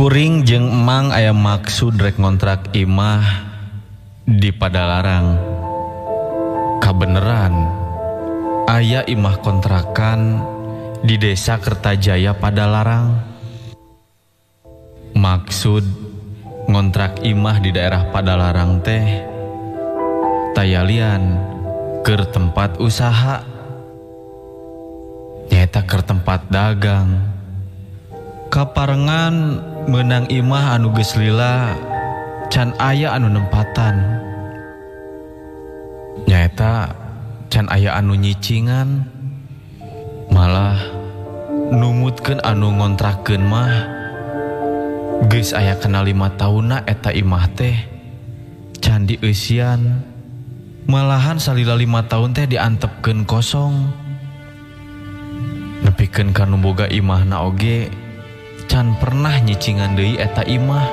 Kuring jeung Emang aya maksud rek ngontrak imah di Padalarang. Kabeneran aya imah kontrakan di Desa Kertajaya Padalarang. Maksud ngontrak imah di daerah Padalarang teh tayalian keur tempat usaha, nyaeta keur tempat dagang. Kaparengan meunang imah anu geus lila can aya anu nempatan, nyaeta can aya anu nyicingan, malah numutkeun anu ngontrakeun mah geus aya kena 5 taunna eta imah teh can dieusian, malahan salila 5 tahun teh diantepkeun kosong. Nepikeun ka nu boga imahna oge can pernah nyicingan deui eta imah.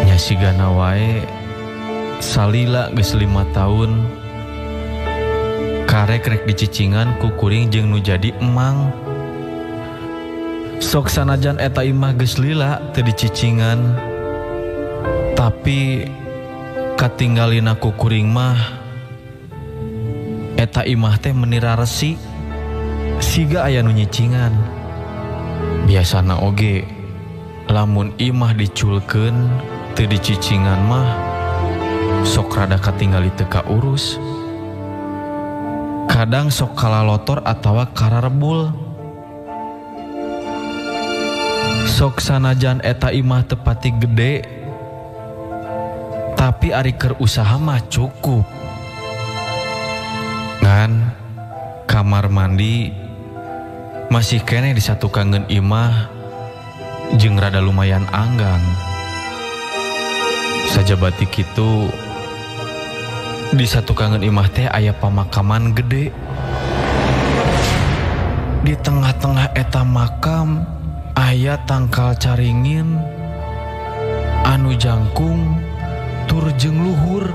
Nya sigana wae salila geus 5 tahun karek rek dicicingan ku kuring jeung nu jadi emang. Sok sanajan eta imah geus lila teu dicicingan, tapi katinggalina ku kuring mah eta imah teh meni raresi siga aya nu nyicingan. Biasana oge lamun imah diculkeun teu dicicingan mah sok rada katinggali teu kaurus. Kadang sok kalalotor atawa kararebul. Sok sanajan eta imah teu pati gede, tapi ari keur usaha mah cukup. Ngan kamar mandi masih keneh disatukangeun imah jeung rada lumayan anggang. Sajabati kitu disatukangeun imah teh aya pamakaman gede. Di tengah-tengah eta makam aya tangkal caringin anu jangkung tur jeung luhur.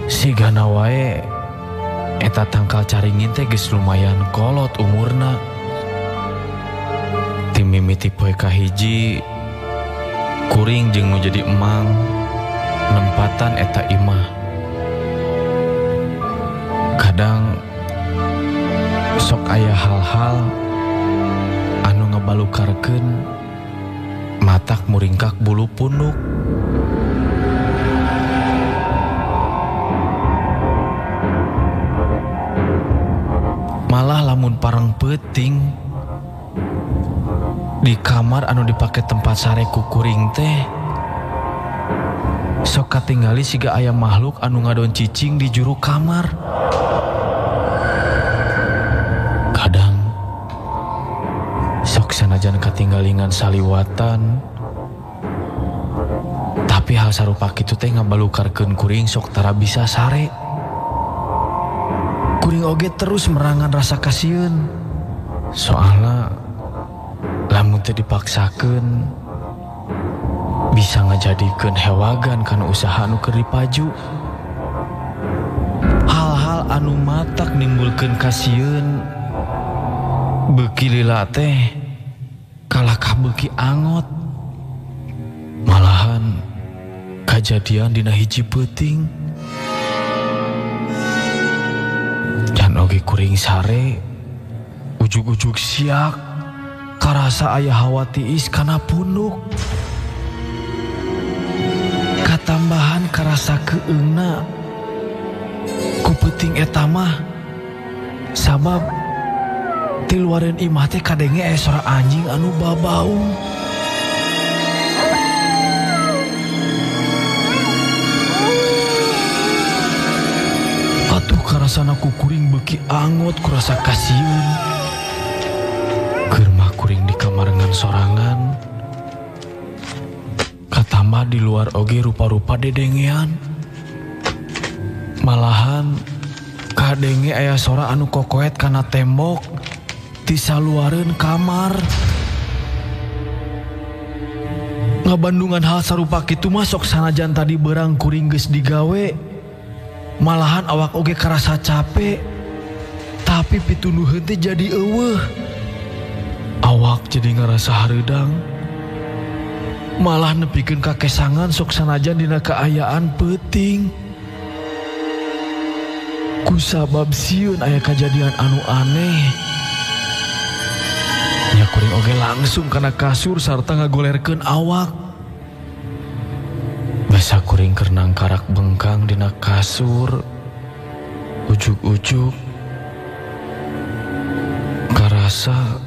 Sigana wae eta tangkal caringin teh geus lumayan kolot umurna. Ti mimiti poe kahiji kuring jeung nu jadi emang nempatan eta imah. Kadang sok aya hal-hal anu ngabalukarkeun matak muringkak bulu punduk. Malah lamun parang peuting di kamar anu dipake tempat sare ku kuring teh sok katinggali siga aya makhluk anu ngadon cicing di juru kamar. Kadang sok sanajan katinggalingan saliwatan, tapi hal sarupa kitu teh ngabalukarkeun kuring sok tara bisa sare. Kuring oge terus merangan rasa kasieun, soalna lamun teu dipaksakeun bisa ngajadikeun hewagan kana usaha anu keur dipaju. Hal-hal anu matak nimbulkeun kasieun beuki lila teh kalakah beuki angot. Malahan kajadian dina hiji peuting. Can oge kuring sare ujug-ujug siak karasa aya hawa tiis kana punduk. Katambahan karasa keungna ku peuting eta mah, sabab tiluareun imah teh kadenge aya sora anjing anu babaung. Atuh karasana ku kuring beuki angot kurasa kasieun. Keur mah kuring di kamar ngan sorangan, katambah di luar oge rupa-rupa dedengean. Malahan kadenge aya sora anu kokoet kana tembok ti saluareun kamar. Ngabandungan hal sarupa kitu mah sok sanajan tadi berang kuring geus digawe, malahan awak oge karasa capek, tapi pitunuheun teh jadi eueuh. Awak jadi ngerasa hareudang. Malah nepikeun ka kesangan sok sanajan dina kaayaan peuting. Kusabab sieun aya kajadian anu aneh. Nya kuring oge langsung kana kasur sarta ngagolerkeun awak. Basa kuring keur nangkarak bengkang dina kasur. Ujug-ujug karasa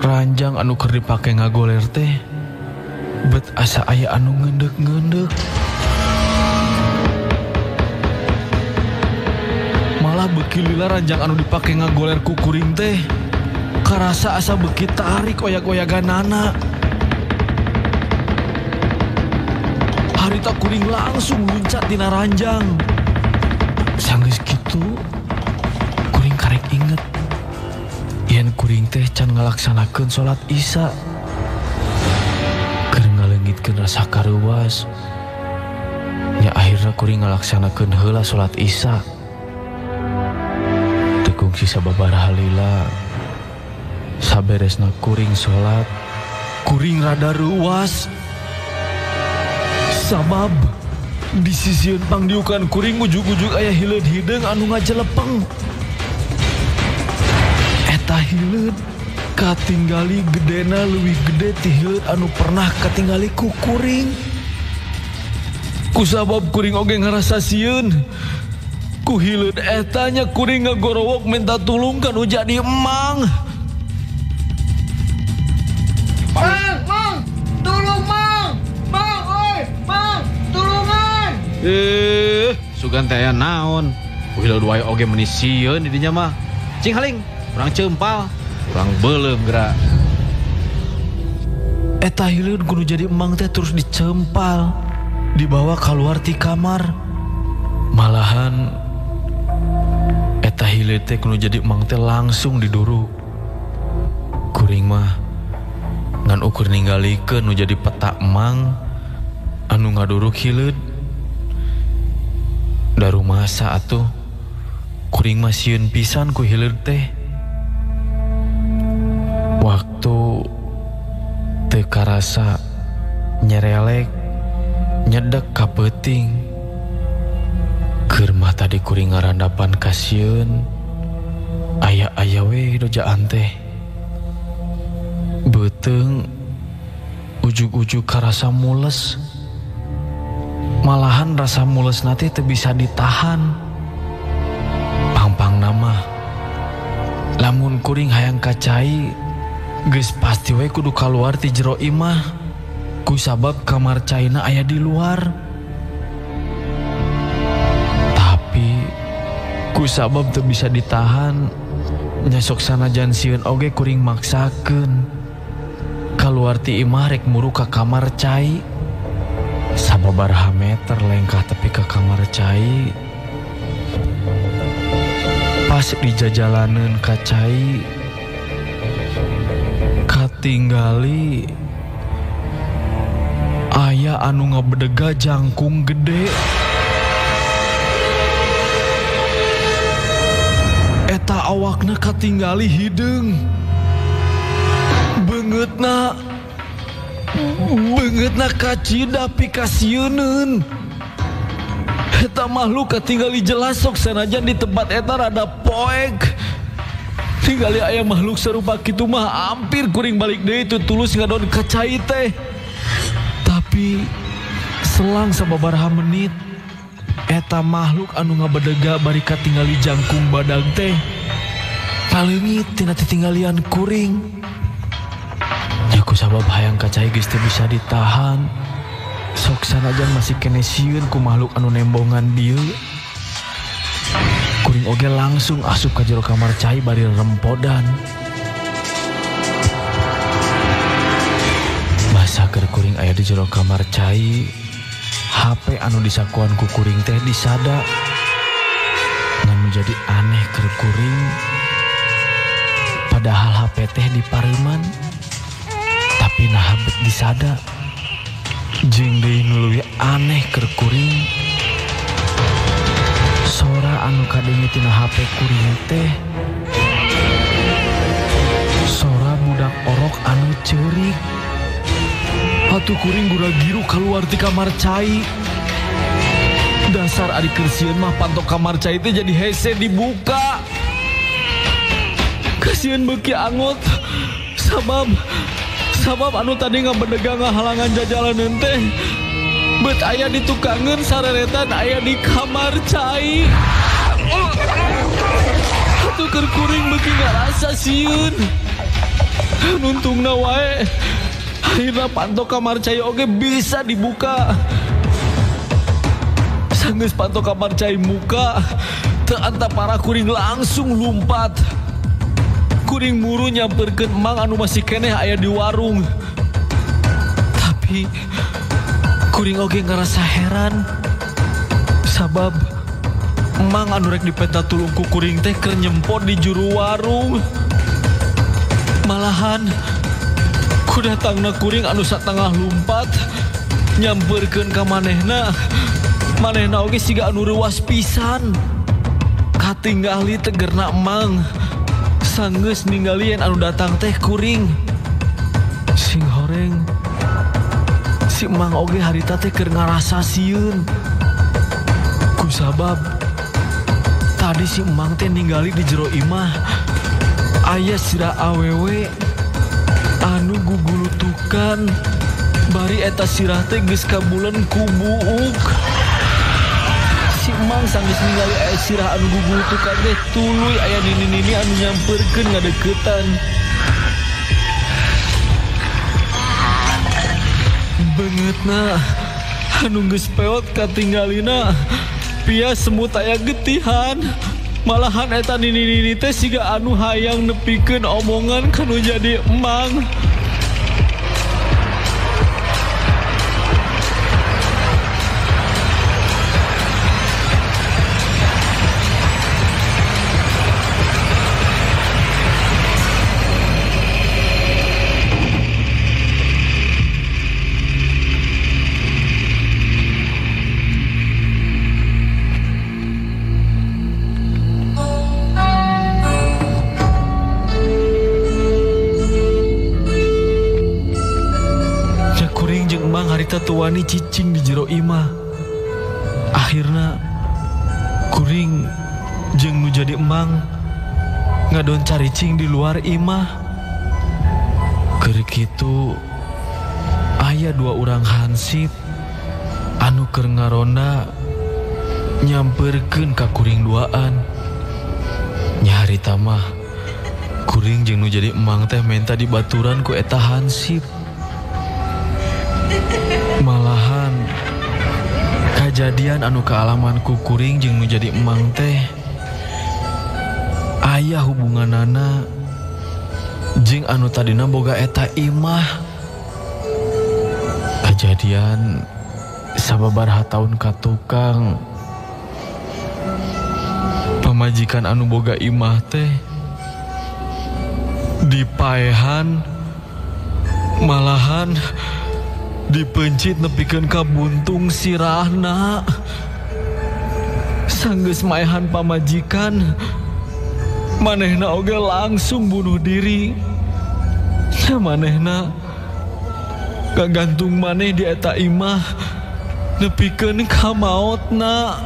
ranjang anu keur dipake ngagoler teh bet asa aya anu ngeundek-ngeundek. Malah beuki lila ranjang anu dipake ngagoler ku kuring teh karasa asa beuki tarik oyak-oyaganana. Harita kuring langsung luncat dina ranjang. Sanggeus kitu kuring karek inget yen kuring teh can ngalaksanakeun salat Isya. Keur ngaleungitkeun rasa kareuwas. Nya akhirna kuring ngalaksanakeun heula salat Isya. Teu kungsi sababaraha lila saberesna kuring salat, kuring rada reuwas. Sabab di sisieun pangdiukan kuring ujug-ujug aya hileud hideung anu ngajelepeng. Eta hileud katinggali gedena leuwih gede ti hileud anu pernah katinggali ku kuring. Kusabab kuring oge ngarasa sieun. Ku hileud eta nya kuring ngagorowok minta tulung ka nu jadi emang. Mang, mang, tulung mang, mang, oi, mang, tulungan. Sugan teh aya naon? Ku hileud wae oge meuni sieun di dinya mah. Cing haling, urang ceumpal, urang beuleum geura. Eta hileud kudu jadi emang teh terus dicempal, dibawa keluar ti kamar. Malahan eta hileud teh kudu jadi emang teh langsung diduru. Kuring mah ngan ukur ninggalikeun nu jadi peta emang anu ngaduruk hileud. Darumasa atuh kuring mah sieun pisan ku hileud teh. Waktu teu karasa nyerelek nyedek ka peuting. Keur mah tadi kuring ngarandapan kasieun aya-aya we dojaan teh. Beuteung ujug-ujug karasa mules. Malahan rasa mules nate teu bisa ditahan. Pangpang nama lamun kuring hayang ka cai geus pasti we kudu kaluar ti jero imah. Kusabab kamar caina aya di luar. Tapi kusabab teu bisa ditahan nya sok sanajan sieun oge kuring maksakeun kaluar ti imah rek muru ka kamar cai. Sababaraha meter lengkah tepi ka kamar cai. Pas di jajalaneun ka cai katinggali aya anu ngabedega jangkung gede. Eta awakna katinggali hideung. Beungeutna kacida pikasieuneun. Eta makhluk katinggali jelas sok sanajan di tempat eta rada poek. Tinggali aya makhluk serupa kitu mah hampir kuring balik deui tulus ngadon ka cai teh. Tapi selang sababaraha menit eta makhluk anu ngabedega bari katingali jangkung badag teh paleungit tina titinggalian kuring. Nya kusabab hayang ka cai geus teu bisa ditahan. Sok sanajan masih kene sieun ku makhluk anu nembongan dieu. Kuring oge langsung asup ka jero kamar cai bari rempodan. Basa keur kuring aya di jero kamar cai, HP anu disakuan ku kuring teh disada. Ngan menjadi aneh keur kuring, padahal HP teh dipareuman, tapi naha bet disada. Jeung deui nu leuwih aneh keur kuring, sora anu kadenge tina HP kuring teh sora budak orok anu ceurik. Atuh kuring gura-giru keluar ti kamar cai. Dasar ari keur sieun mah panto kamar cai teh jadi hese dibuka. Kasieun beuki angot. Sabab anu tadi ngabedega ngahalangan jajalaneun teh bet aya di tukangeun sareretan aya di kamar cai. Atuh keur kuring beuki ngarasa sieun. Nuntungna wae akhirna panto kamar cai oge bisa dibuka. Sanggeus panto kamar cai muka, teu antapara kuring langsung lumpat. Kuring muru nyamperkeun emang anu masih keneh aya di warung. Tapi kuring oge ngerasa heran. Sabab emang anu rek dipenta tulung ku kuring teh keur nyempot di juru warung. Malahan ku datangna kuring anu satengah lumpat nyamperkeun ka manehna. Manehna oge siga anu reuas pisan. Katinggali tegerna emang. Sanggeus ninggalieun anu datang teh kuring. Sing horeng si emang oge harita teh keur ngarasa sieun. Kusabab tadi si emang teh ninggali di jero imah aya sirah awewe anu gugulutukan bari eta sirah teh geus kabulen ku buuk. Si emang sanggeus ningali aya sirah anu gugulutukan teh tuluy aya nini-nini anu nyamperkeun ngadeukeutan. Beungeutna anu geus peot katinggalina pia semut aya getihan. Malahan eta nini-nini teh siga anu hayang nepikeun omongan kanu jadi emang. Harita tuani cicing di jero imah. Akhirna kuring jeung nu jadi emang ngadon caricing di luar imah. Keur kitu aya dua urang hansip anu keur ngaronda nyamperkeun ka kuring duaan. Nya harita mah kuring jeung nu jadi emang teh menta dibaturan ku eta hansip. Malahan kajadian anu kaalaman ku kuring jeung nu jadi emang teh aya hubunganana jeung anu tadina boga eta imah. Kajadian sababaraha taun ka tukang pamajikan anu boga imah teh dipaehan, malahan dipencit nepikeun ka buntung sirahna. Sanggeus maehan pamajikan manehna oge langsung bunuh diri. Nya manehna kagantung maneh di eta imah nepikeun ka maotna.